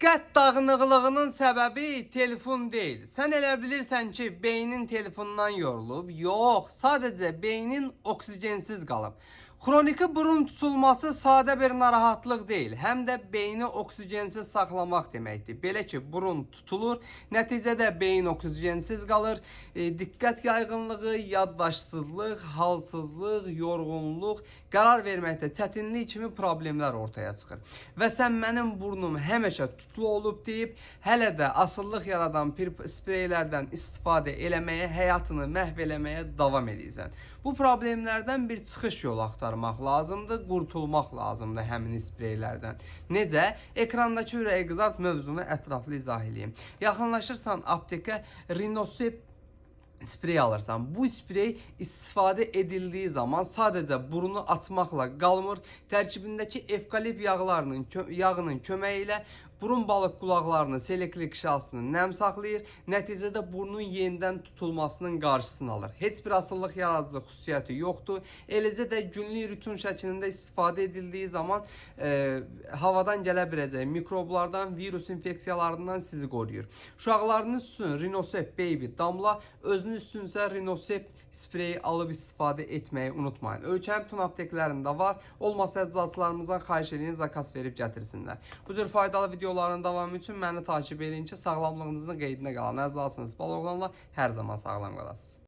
Diqqət dağınıqlığının səbəbi telefon deyil. Sən elə bilirsən ki, beynin telefondan yorulub. Yox, sadəcə beynin oksigensiz qalıb. Xroniki burun tutulması sadə bir narahatlıq deyil, həm də beyni oksigensiz saxlamaq deməkdir. Belə ki, burun tutulur, nəticədə beyin oksigensiz qalır, diqqət yayğınlığı, yaddaşsızlıq, halsızlıq, yorğunluq, qərar verməkdə çətinlik kimi problemlər ortaya çıxır. Və sən mənim burnum həmişə tutulu olub deyib, hələ də asılılıq yaradan spreylərdən istifadə eləməyə, həyatını məhv eləməyə davam edirsən. Bu problemlərdən bir çıxış yolu axtarmaq lazımdır, qurtulmaq lazımdır həmin spreylərdən. Necə? Ekrandakı ürəyi qızart mövzunu ətraflı izah eləyim. Yaxınlaşırsan aptekə, Rinosep sprey alırsan. Bu sprey istifadə edildiyi zaman sadəcə burunu açmaqla qalmır. Tərkibindəki evkalipt yağının köməyi ilə burun balıq qulaqlarını, selekli qişasını nəm saxlayır. Nəticədə burnun yenidən tutulmasının qarşısını alır. Heç bir asılılıq yaradıcı xüsusiyyəti yoxdur. Eləcə də günlük rutin şəklində istifadə edildiyi zaman havadan gələ biləcək mikroblardan, virus infeksiyalarından sizi qoruyur. Uşaqlarınız üçün Rinosep Baby damla, özünüz üçün isə Rinosep spreyi alıb istifadə etməyi unutmayın. Ölkənin bütün apteklərində var. Olmasa eczacılarımızdan xahiş edin, zakaz verib gətirsinlər. Bu cür faydalı videoların davamı üçün məni takip edin ki, sağlamlığınızın qeydinə qalan. Əzizlərsiniz, bal oğlanlar, hər zaman sağlam qalasınız.